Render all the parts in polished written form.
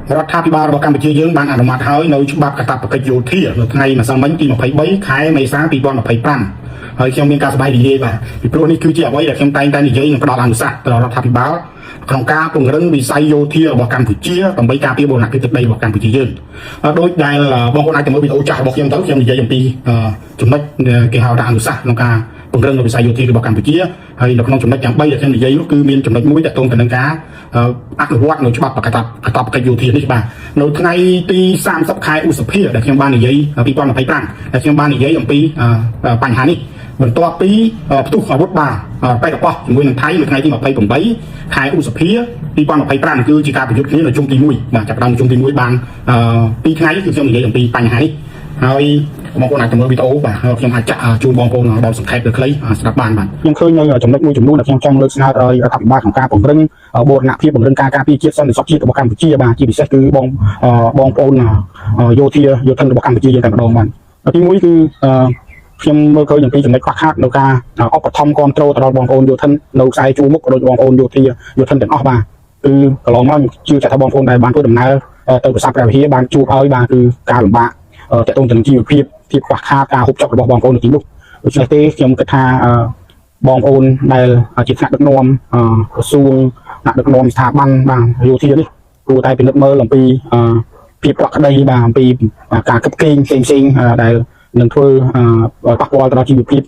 រដ្ឋាភិបាលរបស់កម្ពុជាយើងបានអនុម័តហើយនៅច្បាប់កាតព្វកិច្ចយោធានៅថ្ងៃម្សិលមិញទី23ខែមេសា2025ហើយខ្ញុំមានការសប្បាយរីករាយបាទពីព្រោះនេះគឺជាអ្វីដែលខ្ញុំតែងតែនិយាយនិងផ្ដល់អនុសាសន៍ទៅដល់រដ្ឋាភិបាលក្នុងការពង្រឹងវិស័យយោធារបស់កម្ពុជាដើម្បីការពារបូរណភាពទឹកដីរបស់កម្ពុជាយើងដោយដែលបងប្អូនអាចទៅមើលវីដេអូចាស់របស់ខ្ញុំទៅខ្ញុំនិយាយអំពីចំណុចគេហៅថាអនុសាសន៍ក្នុងការពង្រឹងនៅវិស័យយោធារបស់កម្ពុជាហើយនៅក្នុងចំណុចទាំង3ដែលខ្ញុំនិយាយនោះគឺមានចំណុចមួយទាក់ទងទៅនឹងការអនុវត្តនៅច្បាប់កាតកាតព្វកិច្ចយោធានេះបាទនៅថ្ងៃទី30ខែឧសភាដែលខ្ញុំបាននិយាយ2025ដែលខ្ញុំបាននិយាយអំពីបញ្ហានេះបន្ទាប់ពីផ្ទុះអាវុធបាទបេតប៉ោះជាមួយនឹងថៃនៅថ្ងៃទី28ខែឧសភា2025គឺជាការប្រយុទ្ធគ្នានៅជុំទី1បាទចាប់ផ្ដើមជុំទី1បាន2ថ្ងៃគឺខ្ញុំនិយាយអំពីបញ្ហានេះហើយបងប្អូនអាចទៅមើលវីដេអូបាទខ្ញុំអាចចាក់ជូនបងប្អូនដល់សង្ខេបទៅខ្លីស្ដាប់បានបាទ ខ្ញុំឃើញនៅចំណុចមួយចំនួនដែលខ្ញុំចង់លើកស្នើឲ្យរដ្ឋាភិបាលក្នុងការពង្រឹងបូរណភាពពង្រឹងការការពារជាតិសន្តិសុខជាតិរបស់កម្ពុជាបាទជាពិសេសគឺបងបងប្អូនយោធាយោធិនរបស់កម្ពុជាយើងតែម្ដងបាទទីមួយគឺខ្ញុំមើលឃើញអំពីចំណុចខ្វះខាតនៅការឧបត្ថម្ភគ្រប់គ្រងទៅដល់បងប្អូនយោធិននៅខ្សែជួរមុខក៏ដូចបងប្អូនយោធាយោធិនទាំងអស់បាទគឺកន្លងមកខ្ញុំជឿថាបងប្អូនដែលបានធ្វើដំណើរទៅប្រាសាទព្រះវិហារបានជួបហើយបាទគឺការលំបាកទាក់ទងទៅនឹងជីវភាពភាពខ្វះខាតការហូបចុករបស់បងប្អូននៅទីនោះដូច្នេះទេខ្ញុំគិតថាបងប្អូនដែលជាថ្នាក់ដឹកនាំក្រសួងថ្នាក់ដឹកនាំស្ថាប័នបាទយោធានេះគួរតែពិនិត្យមើលអំពីភាពប្រក្រតីបាទអំពីការកិបកេងផ្សេងផ្សេងដែលនឹងធ្វើប៉ះពាល់ទៅដល់ជីវភាព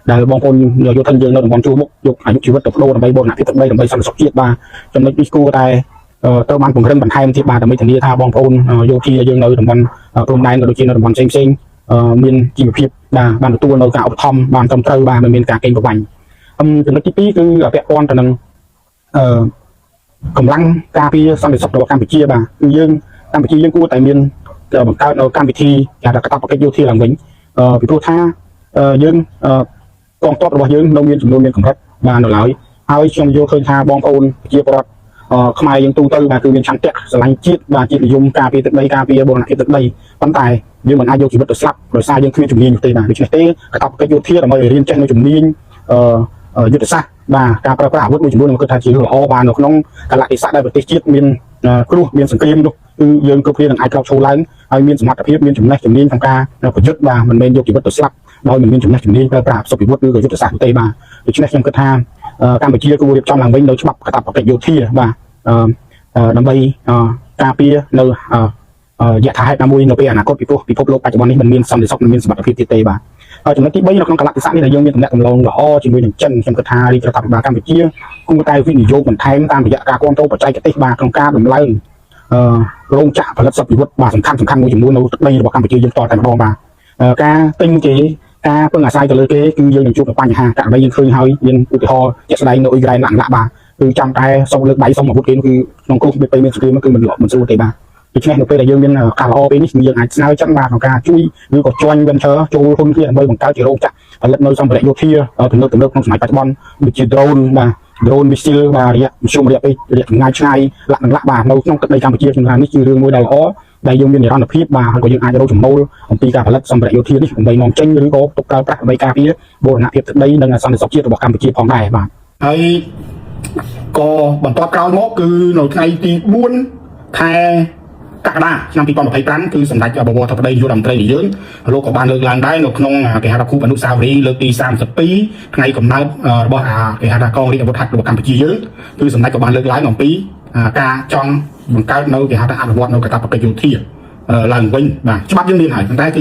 ដែលបងប្អូនយោធិនយើងនៅតំបន់ជួរមុខយកអាយុជីវិតទៅប្ដូរដើម្បីបូរណភាពទឹកដីដើម្បីសន្តិសុខជាតិបាទចំណុចនេះគួរតែត្រូវបានពង្រឹងបន្ថែមទៀតបាទដើម្បីធានាថាបងប្អូនយោធាយើងនៅតំបន់ព្រំដែនក៏ដូចជានៅតំបន់ផ្សេងផ្សេងមានជីវភាពបាទបានទទួលនៅការឧបត្ថម្ភបានត្រឹមត្រូវបាទមិនមានការកេងប្រវ័ញ្ចចំណុចទី2គឺពាក់ព័ន្ធទៅនឹងអឺកម្លាំងការពារសន្តិសុខរបស់កម្ពុជាបាទគឺយើងកម្ពុជាយើងគួរតែមានបង្កើតនៅកម្មវិធីគេហៅថាកាតព្វកិច្ចយោធាឡើងវិញពីព្រោះថាយើងកងទ័ពរបស់យើងនៅមានចំនួនមានកម្រិតបាទនៅឡើយហើយខ្ញុំយល់ឃើញថាបងប្អូនប្រជាពលរដ្ឋខ្មែរយើងទូទៅបាទគឺមានឆន្ទៈស្រឡាញ់ជាតិបាទជាតិនិយមការពារទឹកដីការពារបូរណភាពទឹកដីប៉ុន្តែយើងមិនអាចយកជីវិតទៅស្លាប់ដោយសារយើងគ្មានជំនាញនោះទេបាទដូច្នេះទេកាតព្វកិច្ចយោធាដើម្បីឲ្យរៀនចេះនៅជំនាញយុទ្ធសាស្ត្របាទការប្រើប្រាស់អាវុធមួយចំនួនខ្ញុំគិតថាជារឿងល្អបាទនៅក្នុងកាលៈទេសៈដែលប្រទេសជាតិមានគ្រោះមានសង្គ្រាមនោះគឺយើងគ្រប់គ្នានឹងអាចក្រោកឈរឡើងហើយមានសមត្ថភាពមានចំណេះជំនាញក្នុងការប្រយុទ្ធបាទមិនមែនយកជីវិតទៅស្លាប់ដោយមិនមានចំណេះជំនាញប្រើប្រាស់សព្វអាវុធឬក៏យុទ្ធសាស្ត្រនោះទេបាទដូច្នេះខ្ញុំគិតថាកម្ពុជាគួររៀបចំឡើងវិញនៅច្បាប់កាតព្វកិច្ចយោធាបាទដើម្បីការពារនៅយថាហេតុណាមួយនៅពេលអនាគតពីព្រោះពិភពលោកបច្ចុប្បន្ននេះមិនមានសន្តិសុខមិនមានសុវត្ថិភាពទៀតទេបាទហើយចំណុចទី3នៅក្នុងកាលៈទេសៈនេះដែលយើងមានទំនាក់ទំនងល្អជាមួយនឹងចិនខ្ញុំគិតថារាជរដ្ឋាភិបាលកម្ពុជាគួរតែវិនិយោគបន្ថែមតាមរយៈការគ្រប់គ្រងបច្ចេកទេសបាទក្នុងការដំឡើងរោងចក្រផលិតសព្វអាវុធបាទសំខាន់សំខាន់មួយចំនួននៅទឹកដីរបស់កម្ពុជាយើងតតែម្ដងបាទការទិញគេការពឹងអាស្រ័យទៅលើគេគឺយើងនឹងជួបនឹងបញ្ហាករណីយើងឃើញហើយមានឧទាហរណ៍ជាក់ស្ដែងនៅអ៊ុយក្រែនឡាក់ឡាក់បាទគឺចាំតែសុំលើកដៃសុំអាវុធគេគឺក្នុងគ្រោះពេលមានសង្គ្រាមគឺមិនមិនស្រួលទេបាទដូច្នេះនៅពេលដែលយើងមានការល្អពេលនេះគឺយើងអាចស្នើចិនបាទក្នុងការជួយឬក៏ joint venture ចូលហ៊ុនគ្នាដើម្បីបង្កើតជារោងចក្រផលិតនៅសម្ភារៈយោធាទំនើបទំនើបក្នុងសម័យបច្ចុប្បន្នដូចជា drone បាទ drone missile បាទរយៈមធ្យមរយៈពេលរយៈចម្ងាយឆ្ងាយលាក់និងលាក់បាទនៅក្នុងទឹកដីកម្ពុជាខ្ញុំថានេះជារឿងមួយដ៏ល្អដែលយើងមាននិរន្តរភាពបាទហើយក៏យើងអាចរកចំណូលអំពីការផលិតសម្ភារៈយោធានេះដើម្បីនាំចេញឬក៏ទុកប្រើប្រាស់ដើម្បីការពារបូរណភាពទឹកដីនិងសន្តិសុខជាតិរបស់កម្ពុជាផងដែរបាទ ហើយក៏បន្ទាប់ក្រោយមកគឺនៅថ្ងៃទី4ខែកក្កដាឆ្នាំ2025គឺសម្ដេចបវរធិបតីនាយករដ្ឋមន្ត្រីនៃយើងលោកក៏បានលើកឡើងដែរនៅក្នុងគេហៅថាខួបអនុស្សាវរីយ៍លើកទី32ថ្ងៃកំណើតរបស់គេហៅថាកងរាជអាវុធហត្ថរបស់កម្ពុជាយើងគឺសម្ដេចក៏បានលើកឡើងអំពីការចង់បង្កើតនៅគេហៅថាអនុវត្តនៅកាតព្វកិច្ចយោធាឡើងវិញបាទច្បាប់យើងមានហើយប៉ុន្តែគ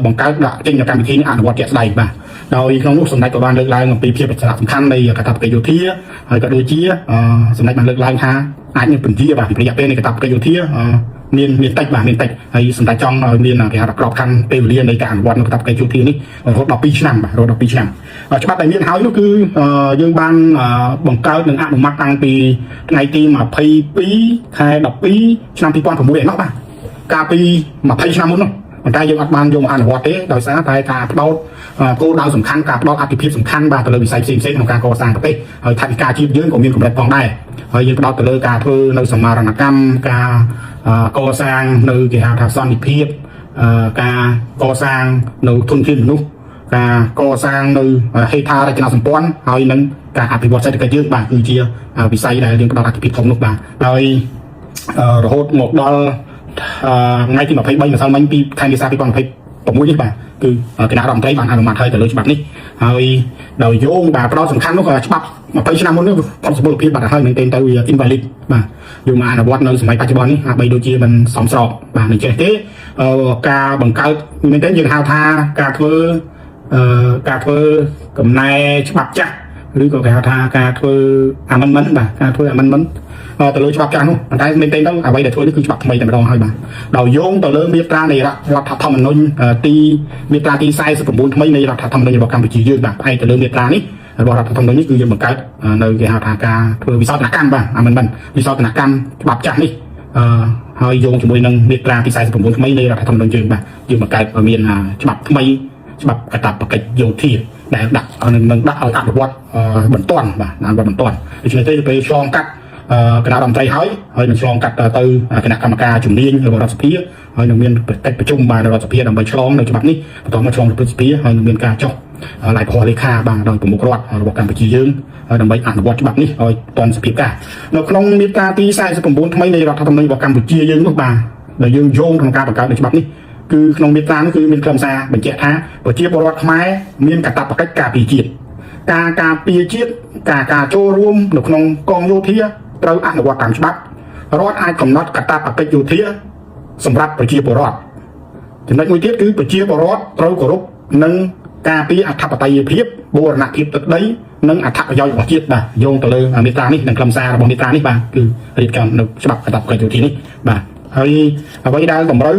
ឺបង្កើតដាក់ចេញនៅកម្មវិធីនេះអនុវត្តជាក់ស្ដែងបាទដោយក្នុងនោះសម្ដេចក៏បានលើកឡើងអំពីភាពសំខាន់នៃកាតព្វកិច្ចយោធាហើយក៏ដូចជាសម្ដេចបានលើកឡើងថាអាចនឹងពន្យាបាទពីរយៈពេលនៃកាតព្វកិច្ចយោធាមានមានតិចបាទមានតិចហើយសម្ដេចចង់ឲ្យមានគេហៅថាក្របខ័ណ្ឌពេលវេលានៃការអនុវត្តនៅកាតព្វកិច្ចយោធានេះរហូតដល់2ឆ្នាំបាទរហូតដល់2ឆ្នាំច្បាប់ដែលមានហើយនោះគឺយើងបានបង្កើតនិងអនុម័តតាំងពីថ្ងៃទី22ខែ12ឆ្នាំ2006ឯណោះបាទកាលពី20ឆ្នាំមុននោះប៉ុន្តែយើងអត់បានយកមកអនុវត្តទេដោយសារតែការផ្ដោតគោលដៅសំខាន់ការផ្ដោតអតិភិបសំខាន់បាទទៅលើវិស័យផ្សេងៗក្នុងការកសាងប្រទេសហើយថវិកាជាតិយើងក៏មានកម្រិតផងដែរហើយយើងផ្ដោតទៅលើការធ្វើនៅសមារណកម្មការកសាងនៅគេហៅថាសន្តិភាពការកសាងនៅធនធានមនុស្សការកសាងនៅហេដ្ឋារចនាសម្ព័ន្ធហើយនឹងការអភិវឌ្ឍសេដ្ឋកិច្ចយើងបាទគឺជាវិស័យដែលយើងផ្ដោតអតិភិបធំនោះបាទដោយ រហូតមកដល់ថ្ងៃទី23ម្សិលមិញពីខែមេសា2026នេះបាទគឺគណៈរដ្ឋមន្ត្រីបានអនុម័តហើយទៅលើច្បាប់នេះហើយដោយយោងបាទផ្ដោតសំខាន់នោះក៏ច្បាប់20ឆ្នាំមុននេះផុតសុពលភាពបាត់ទៅហើយមែនទែនទៅវា invalid បាទយកមកអនុវត្តនៅសម័យបច្ចុប្បន្ននេះហាក់បីដូចជាមិនសមស្របបាទមិនចេះទេការបង្កើតមែនទែនយើងហៅថាការធ្វើកំណែច្បាប់ចាស់ឬក៏គេហៅថាការធ្វើ amendment បាទការធ្វើ amendment ទៅលើច្បាប់ចាស់នោះប៉ុន្តែមែនទែនទៅអ្វីដែលធ្វើនេះគឺច្បាប់ថ្មីតែម្ដងហើយបាទដោយយោងទៅលើមាត្រានៃរដ្ឋធម្មនុញ្ញទីមាត្រាទី49ថ្មីនៃរដ្ឋធម្មនុញ្ញរបស់កម្ពុជាយើងបាទផ្អែកទៅលើមាត្រានេះរបស់រដ្ឋធម្មនុញ្ញនេះគឺយើងបង្កើតនៅគេហៅថាការធ្វើវិសោធនកម្មបាទ amendment វិសោធនកម្មច្បាប់ចាស់នេះហើយយោងជាមួយនឹងមាត្រាទី49ថ្មីនៃរដ្ឋធម្មនុញ្ញយើងបាទយើងបង្កើតឲ្យមានច្បាប់ថ្មីច្បាប់កាតព្វកិច្ចយោធាដែលដាក់នឹងដាក់ឲ្យអនុវត្តបន្ទាន់បាទអនុវត្តបន្ទាន់ដូច្នេះទេពេលឆ្លងកាត់គណៈរដ្ឋមន្ត្រីហើយហើយនឹងឆ្លងកាត់ទៅគណៈកម្មការជំនាញរបស់រដ្ឋសភាហើយនឹងមានកិច្ចប្រជុំបាទរដ្ឋសភាដើម្បីឆ្លងនៅច្បាប់នេះបន្តមកឆ្លងទៅព្រឹទ្ធសភាហើយនឹងមានការចុះឡាយព្រះលេខាបាទដោយប្រមុខរដ្ឋរបស់កម្ពុជាយើងដើម្បីអនុវត្តច្បាប់នេះឲ្យទាន់សភាពការនៅក្នុងមាត្រាទី49ថ្មីនៃរដ្ឋធម្មនុញ្ញរបស់កម្ពុជាយើងនោះបាទដែលយើងយោងក្នុងការបង្កើតនៅច្បាប់នេះគឺក្នុងមាត្រានោះគឺមានខ្លឹមសារបញ្ជាក់ថាប្រជាពលរដ្ឋខ្មែរមានកាតព្វកិច្ចការពារជាតិការការពារជាតិការការចូលរួមនៅក្នុងកងយោធាត្រូវអនុវត្តតាមច្បាប់រដ្ឋអាចកំណត់កាតព្វកិច្ចយោធាសម្រាប់ប្រជាពលរដ្ឋចំណុចមួយទៀតគឺប្រជាពលរដ្ឋត្រូវគោរពនិងការពារអធិបតេយ្យភាពបូរណភាពទឹកដីនិងអត្ថប្រយោជន៍របស់ជាតិបាទយោងទៅលើមាត្រានេះនិងខ្លឹមសាររបស់មាត្រានេះបាទគឺរៀបចំនៅច្បាប់កាតព្វកិច្ចយោធានេះបាទហើយអ្វីដែលតម្រូវ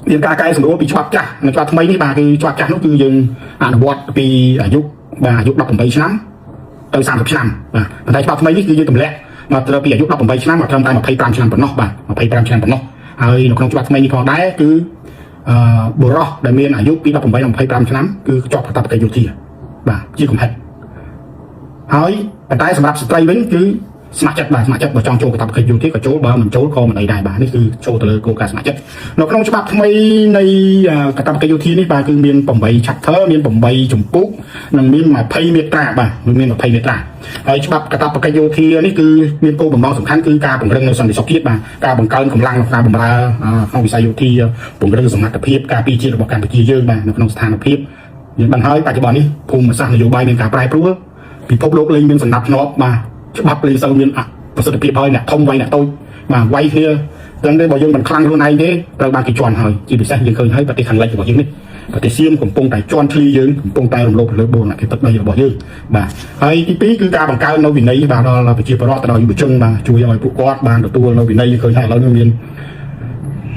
មានការកែសម្រួលពីច្បាប់ចាស់និងច្បាប់ថ្មីនេះបាទគឺច្បាប់ចាស់នោះគឺយើងអនុវត្តពីអាយុបាទអាយុ18ឆ្នាំទៅ30ឆ្នាំបាទប៉ុន្តែច្បាប់ថ្មីនេះគឺយើងទម្លាក់មកត្រូវពីអាយុ18ឆ្នាំមកត្រឹមតែ25ឆ្នាំប៉ុណ្ណោះបាទ25ឆ្នាំប៉ុណ្ណោះហើយនៅក្នុងច្បាប់ថ្មីនេះផងដែរគឺបុរសដែលមានអាយុពី18ដល់25ឆ្នាំគឺជាប់កាតព្វកិច្ចយោធាបាទជាកំហិតហើយប៉ុន្តែសម្រាប់ស្ត្រីវិញគឺស្ម័គ្រចិត្តបាទស្ម័គ្រចិត្តបើចង់ចូលកាតព្វកិច្ចយោធាក៏ចូលបើមិនចូលក៏មិនអីដែរបាទនេះគឺចូលទៅលើគោលការណ៍ស្ម័គ្រចិត្តនៅក្នុងច្បាប់ថ្មីនៃកាតព្វកិច្ចយោធានេះបាទគឺមាន8 chapter មាន8ជំពូកនិងមាន20មាត្រាបាទមាន20មាត្រាហើយច្បាប់កាតព្វកិច្ចយោធានេះគឺមានគោលបំណងសំខាន់គឺការពង្រឹងនៅសន្តិសុខជាតិបាទការបង្កើនកម្លាំងក្នុងការបម្រើក្នុងវិស័យយោធាពង្រឹងសមត្ថភាពការពារជាតិរបស់កម្ពុជាយើងបាទនៅក្នុងស្ថានភាពយើងដឹងហើយបច្ចុប្បន្ននេះភូមិសាស្ត្រនយោបាយមានការប្រែប្រួលពិភពលោកលែងមានសណ្ដាប់ធ្នាប់បាទច្បាប់លែងសូវមានអប្រសិទ្ធភាពហើយអ្នកធំវាយអ្នកតូចបាទវាយគ្នាចឹងទេបើយើងមិនខ្លាំងខ្លួនឯងទេត្រូវបានគេជន់ហើយជាពិសេសយើងឃើញហើយប្រទេសខាងលិចរបស់យើងនេះប្រទេសសៀមកំពុងតែជន់ឈ្លីយើងកំពុងតែរំលោភលើបូរណភាពទឹកដីរបស់យើងបាទហើយទី2គឺការបង្កើននៅវិន័យបាទដល់ប្រជាពលរដ្ឋទៅដល់យុវជនបាទជួយឲ្យពួកគាត់បានទទួលនៅវិន័យឃើញថាឥឡូវនេះមាន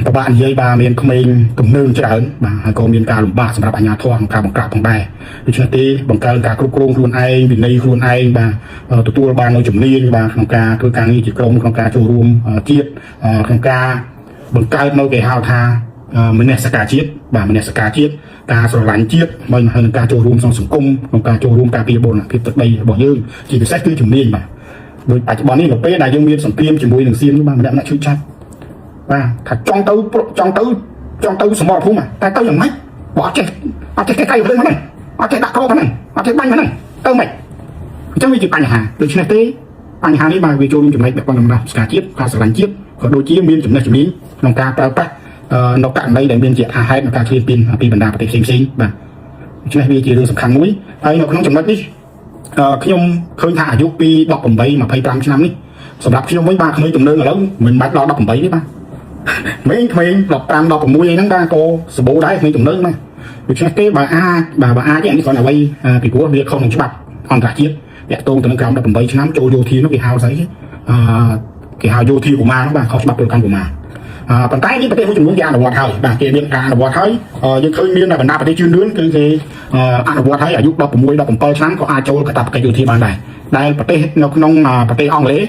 ប្របាក់និយាយបាទមានក្មេងទំនើងច្រើនបាទហើយក៏មានការលំបាកសម្រាប់អាជ្ញាធរក្នុងការបង្ក្រាបផងដែរដូច្នេះទេបង្កើនការគ្រប់គ្រងខ្លួនឯងវិន័យខ្លួនឯងបាទទទួលបាននូវជំនាញបាទក្នុងការធ្វើការងារជាក្រុមក្នុងការចូលរួមជាតិក្នុងការបង្កើតនៅគេហៅថាមនសិការជាតិបាទមនសិការជាតិការស្រឡាញ់ជាតិហើយនឹងការចូលរួមក្នុងសង្គមក្នុងការចូលរួមការពារបូរណភាពទឹកដីរបស់យើងជាពិសេសគឺជំនាញបាទដោយបច្ចុប្បន្ននេះនៅពេលដែលយើងមានសង្គ្រាមជាមួយនឹងសៀមបាទម្នាក់ម្នាក់ជួយចាត់ បាទថាចង់ទៅចង់ទៅចង់ទៅសមរភូមិតែទៅយ៉ាងម៉េចបើអត់ចេះអត់ចេះកែកៃភ្លើងហ្នឹងអត់ចេះដាក់គ្រាប់ហ្នឹងអត់ចេះបាញ់ហ្នឹងទៅម៉េចអញ្ចឹងវាជាបញ្ហាដូច្នេះទេបញ្ហានេះបាទវាចូលរួមចំណែកពាក់ព័ន្ធនឹងស្ការជាតិការស្រឡាញ់ជាតិក៏ដូចជាមានចំណេះជំនាញក្នុងការប្រើប្រាស់នៅករណីដែលមានជាអាហេតុក្នុងការឈ្លានពានពីបណ្ដាប្រទេសផ្សេងៗបាទដូច្នេះវាជារឿងសំខាន់មួយហើយនៅក្នុងចំណុចនេះខ្ញុំឃើញថាអាយុពី18 25ឆ្នាំនេះសម្រាប់ខ្ញុំវិញបាទក្មេងទំនើងឥឡូវមិនបាច់ដល់18ទេបាទ ក្មេងក្មេង15 16អីហ្នឹងបាទក៏សបោដែរក្មេងទំនើងបាទដូច្នេះទេបើអាចបាទបើអាចទេអានេះគ្រាន់តែអ្វីពីព្រោះវាខុសនឹងច្បាប់អន្តរជាតិតាក់ទងទៅនឹងក្រោម18ឆ្នាំចូលយោធានោះគេហៅស្អីគេអឺគេហៅយោធាកុមារនោះបាទខុសច្បាប់ពលកម្មកុមារអឺប៉ុន្តែនេះប្រទេសមួយចំនួនគេអនុវត្តហើយបាទគេមានការអនុវត្តហើយយើងឃើញមានបណ្ដាប្រទេសជឿនលឿនគឺគេអនុវត្តហើយអាយុ16 17ឆ្នាំក៏អាចចូលកាតព្វកិច្ចយោធាបានដែរដែលប្រទេសនៅក្នុងប្រទេសអង់គ្លេស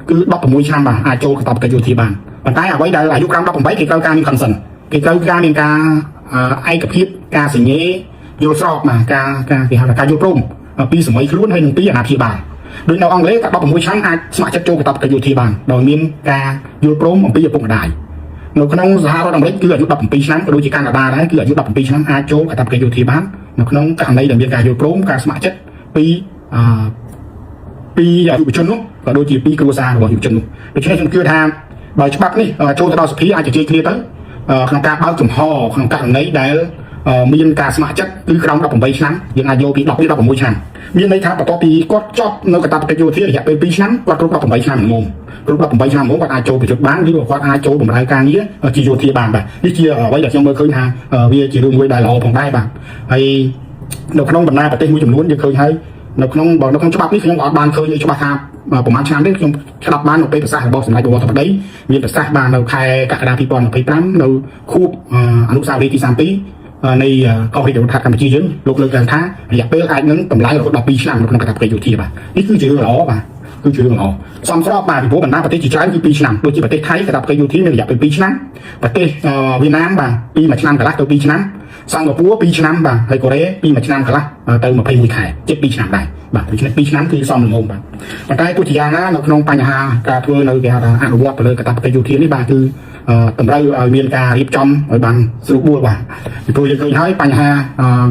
គឺ16ឆ្នាំបាទអាចចូលកាតព្វកិច្ចយោធាបានប៉ុន្តែអ្វីដែលអាយុក្រោម18គេត្រូវការមាន consent គេត្រូវការមានការឯកភាពការសញ្ញេយល់ស្របបាទការការគេហៅថាការយល់ព្រមពីសម័យខ្លួនហើយនិងពីអាណាព្យាបាលដូចនៅអង់គ្លេសតែ16ឆ្នាំអាចស្ម័គ្រចិត្តចូលកាតព្វកិច្ចយោធាបានដោយមានការយល់ព្រមអំពីឪពុកម្ដាយនៅក្នុងសហរដ្ឋអាមេរិកគឺអាយុ17ឆ្នាំក៏ដូចជាកាណាដាដែរគឺអាយុ17ឆ្នាំអាចចូលកាតព្វកិច្ចយោធាបាននៅក្នុងករណីដែលមានការយល់ព្រមការស្ម័គ្រចិត្តពីអឺពីយុវជននោះក៏ដូចជាពីគ្រួសាររបស់យុវជននោះដូច្នេះខ្ញុំគិតថា ដោយច្បាប់នេះចូលទៅដល់សភាអាចជជែកគ្នាទៅក្នុងការបើកចំហក្នុងករណីដែលមានការស្ម័គ្រចិត្តគឺក្រោម18ឆ្នាំយើងអាចយកពី10ពី16ឆ្នាំមានន័យថាបន្ទាប់ពីគាត់ចប់នៅកាតព្វកិច្ចយោធារយៈពេល2ឆ្នាំគាត់គ្រប់18ឆ្នាំល្មមគ្រប់18ឆ្នាំហ្មងគាត់អាចចូលប្រយុទ្ធបានឬក៏គាត់អាចចូលបម្រើការងារជាយោធាបានបាទនេះជាអ្វីដែលខ្ញុំមើលឃើញថាវាជារឿងមួយដែលល្អផងដែរបាទហើយនៅក្នុងបណ្ដាប្រទេសមួយចំនួនយើងឃើញហើយនៅក្នុងបើនៅក្នុងច្បាប់នេះខ្ញុំក៏អត់បានឃើញឲ្យច្បាស់ថាប្រហែលឆ្នាំទេខ្ញុំស្ដាប់បាននៅពេលប្រសាសន៍របស់សម្ដេចបវរធិបតីមានប្រសាសន៍បាននៅខែកក្កដា2025នៅខួបអនុស្សាវរីយ៍ទី32នៃកងរាជអាវុធហត្ថកម្ពុជាយើងលោកលើកឡើងថារយៈពេលអាចនឹងតម្លៃរហូតដល់2ឆ្នាំនៅក្នុងកាតព្វកិច្ចយោធាបាទនេះគឺជារឿងល្អបាទគឺជារឿងល្អសមស្របបាទពីព្រោះបណ្ដាប្រទេសជាច្រើនគឺ2ឆ្នាំដូចជាប្រទេសថៃកាតព្វកិច្ចយោធាមានរយៈពេល2ឆ្នាំប្រទេសវៀតណាមបាទពី1ឆ្នាំកន្លះទៅ2ឆ្នាំសិង្ហបុរី2ឆ្នាំបាទហើយកូរ៉េពី1ឆ្នាំកន្លះទៅ21ខែជិត2ឆ្នាំដែរបាទដូច្នេះ2ឆ្នាំគឺសមល្មមបាទប៉ុន្តែទោះជាយ៉ាងណានៅក្នុងបញ្ហាការធ្វើនៅគេហៅថាអនុវត្តទៅលើកាតព្វកិច្ចយោធានេះបាទគឺតម្រូវឲ្យមានការរៀបចំឲ្យបានស្រួលបួលបាទពីព្រោះយើងឃើញហើយបញ្ហា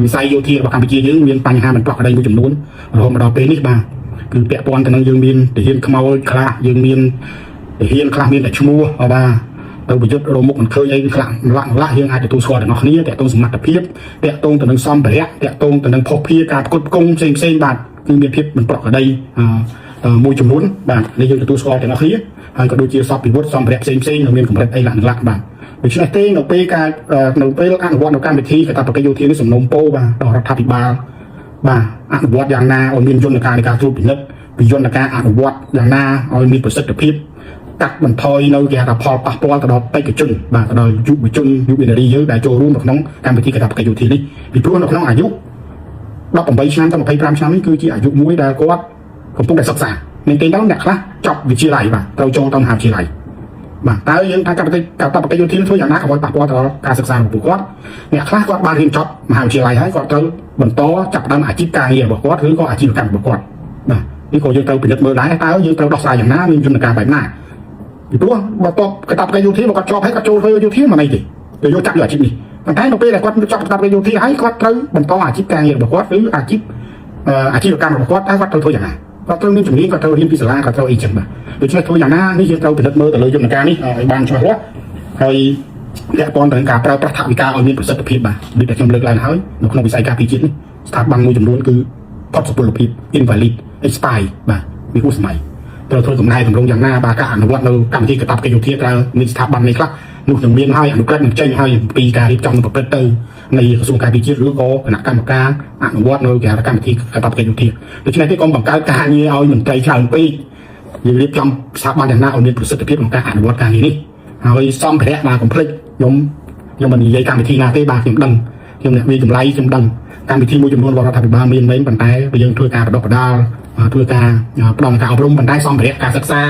វិស័យយោធារបស់កម្ពុជាយើងមានបញ្ហាមិនប្រក្រតីមួយចំនួនរហូតមកដល់ពេលនេះបាទគឺពាក់ព័ន្ធទៅនឹងយើងមានទាហានខ្មោចខ្លះយើងមានទាហានខ្លះមានតែឈ្មោះបាទទៅប្រយុទ្ធរមុខមិនឃើញអីខ្លះម្លាក់ម្លាក់យើងអាចទទួលស្គាល់ទាំងអស់គ្នាតាក់ទងសមត្ថភាពតាក់ទងទៅនឹងសម្ភារៈតាក់ទងទៅនឹងភស្តុភារការផ្គត់ផ្គង់ផ្សេងផ្សេងបាទគឺមានភាពមិនប្រក្រតីមួយចំនួនបាទនេះយើងទទួលស្គាល់ទាំងអស់គ្នាហើយក៏ដូចជាសពពិវត្តសម្ភារៈផ្សេងផ្សេងនៅមានកម្រិតអីឡាក់ឡាក់បាទដូច្នេះទេនៅពេលការនៅពេលអនុវត្តនៅកម្មវិធីកាតព្វកិច្ចយោធានេះសំណូមពរបាទដល់រដ្ឋាភិបាលបាទអនុវត្តយ៉ាងណាឲ្យមានយន្តការនៃការត្រួតពិនិត្យពីយន្តការអនុវត្តយ៉ាងណាឲ្យមានប្រសិទ្ធភាពកាត់បន្ថយនៅគេហៅថាផលប៉ះពាល់ទៅដល់បេក្ខជនបាទទៅដល់យុវជនយុវនារីយើងដែលចូលរួមនៅក្នុងកម្មវិធីកាតព្វកិច្ចយោធានេះពីព្រោះនៅក្នុងអាយុ18ឆ្នាំទៅ25ឆ្នាំនេះគឺជាអាយុមួយដែលគាត់កំពុងតែសិក្សាមែនទេទៅអ្នកខ្លះចប់វិទ្យាល័យបាទត្រូវចូលទៅមហាវិទ្យាល័យបាទតើយើងថាកម្មវិធីកាតព្វកិច្ចយោធាធ្វើយ៉ាងណាកុំឲ្យប៉ះពាល់ទៅដល់ការសិក្សារបស់ពួកគាត់អ្នកខ្លះគាត់បានរៀនចប់មហាវិទ្យាល័យហើយគាត់ត្រូវបន្តចាប់ផ្ដើមអាជីពការងាររបស់គាត់ឬក៏អាជីវកម្មរបស់គាត់បាទនេះក៏យើងត្រូវពិនិត្យមើលដែរតើយើងត្រូវដោះស្រាយយ៉ាងណាមានយន្តការបែបណាពីព្រោះបើតបកាតព្វកិច្ចយោធាបើគាត់ជាប់ហើយគាត់ចូលធ្វើយោធាមិនអីទេទៅយកចាប់យកអាជីពនេះប៉ុន្តែនៅពេលដែលគាត់ចប់កាតព្វកិច្ចយោធាហើយគាត់ត្រូវបន្តអាជីពការងាររបស់គាត់ឬអាជីពអាជីវកម្មរបស់គាត់តើគាត់ត្រូវធ្វើយ៉ាងណាគាត់ត្រូវមានជំនាញគាត់ត្រូវរៀនពីសាលាគាត់ត្រូវអីចឹងបាទដូច្នេះធ្វើយ៉ាងណានេះយើងត្រូវពិនិត្យមើលទៅលើយន្តការនេះឲ្យបានច្បាស់លាស់ហើយពាក់ព័ន្ធទៅនឹងការប្រើប្រាស់ថវិកាឲ្យមានប្រសិទ្ធភាពបាទដូចតែខ្ញុំលើកឡើងហើយនៅក្នុងវិស័យការពារជាតិនេះស្ថាប័នមួយចំនួនគឺផុតសុពលភាព invalid expire បាទវាហួសសម័យត្រូវធ្វើកំណែតម្រង់យ៉ាងណាបាទការអនុវត្តនៅកម្មវិធីកាតព្វកិច្ចយោធាត្រូវមានស្ថាប័ននេះខ្លះនោះនឹងមានហើយអនុក្រឹត្យនឹងចេញហើយអំពីការរៀបចំនិងប្រព្រឹត្តទៅនៃក្រសួងការពារជាតិឬក៏គណៈកម្មការអនុវត្តនៅគេហៅថាកម្មវិធីកាតព្វកិច្ចយោធាដូច្នេះទេកុំបង្កើតការងារឲ្យមន្ត្រីច្រើនពេកយើងរៀបចំស្ថាប័នយ៉ាងណាឲ្យមានប្រសិទ្ធភាពក្នុងការអនុវត្តការងារនេះហើយសម្ភារៈបាទកុំភ្លេចខ្ញុំខ្ញុំមិននិយាយកម្មវិធីណាទេបាទខ្ញុំដឹងខ្ញុំអ្នកវាចម្លៃខ្ញុំដឹងកម្មវិធីមួយចំនួនរបស់រដ្ឋាភិបាលមានមែនប៉ុន្តែបើយើងធ្វើការបណ្ដុះបណ្ដាលធ្វើការផ្ដល់ការអប់រំប៉ុន្តែសម្ភារៈការសិក្សា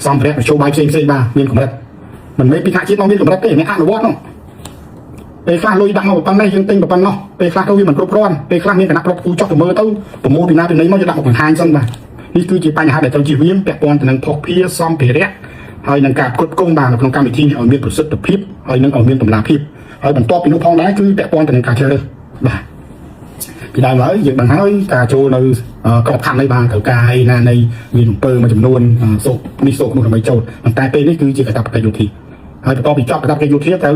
សម្ភារៈមធ្យោបាយផ្សេងផ្សេងបាទមានកម្រិតមិនមែនពីថ្នាក់ជាតិមកមានកម្រិតទេអ្នកអនុវត្តនោះពេលខ្លះលុយដាក់មកប៉ុណ្ណេះយើងទិញប៉ុណ្ណោះពេលខ្លះទៅវាមិនគ្រប់គ្រាន់ពេលខ្លះមានគណៈប្រតិភូចុះទៅមើលទៅប្រមូលពីណាពីណីមកយកដាក់មកបង្ហាញសិនបាទនេះគឺជាបញ្ហាដែលត្រូវជៀសវាងពាក់ព័ន្ធទៅនឹងភស្តុភារសម្ភារៈហើយនឹងការផ្គត់ផ្គង់បាទនៅក្នុងកម្មវិធីនេះឲ្យមានប្រសិទ្ធភាពហើយនឹងឲ្យមានតម្លាភាពហើយបន្ទាប់ពីនោះផងដែរគឺពាក់ព័ន្ធទៅនឹងការជ្រើសរើសបាទពីដើមឡើយយើងដឹងហើយការចូលនៅក្របខ័ណ្ឌនេះបាទត្រូវការឯណានៃមានអំពើមួយចំនួនសោកនេះសោកនោះដើម្បីចូលប៉ុន្តែពេលនេះគឺជាកាតព្វកិច្ចយោធាហើយបន្ទាប់ពីចប់កាតព្វកិច្ចយោធាត្រូវ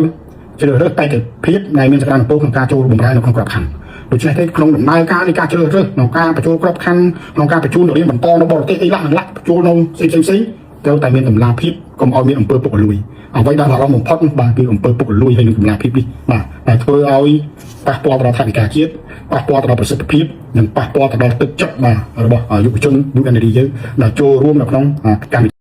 ជ្រើសរើសបេក្ខភាពដែលមានសក្តានុពលក្នុងការចូលបម្រើនៅក្នុងក្របខ័ណ្ឌដូច្នេះទេក្នុងដំណើរការនៃការជ្រើសរើសក្នុងការបញ្ចូលក្របខ័ណ្ឌក្នុងការបញ្ជូនទៅរៀនបន្តនៅបរទេសអីឡាក់ឡាក់បញ្ចូលនៅផ្សេងផ្សេងត្រូវតែមានតម្លាភាពកុំឲ្យមានអំពើពុករលួយអ្វីដែលអារម្មណ៍បំផុតបាទគឺអំពើពុករលួយហើយនឹងតម្លាភាពនេះបាទដែលធ្វើឲ្យប៉ះពាល់ទៅដល់ថវិកាជាតិប៉ះពាល់ទៅដល់ប្រសិទ្ធភាពនិងប៉ះពាល់ទៅដល់ទឹកចិត្តបាទរបស់យុវជនយុវនារីយើងដែលចូលរួមនៅក្នុងកម្ម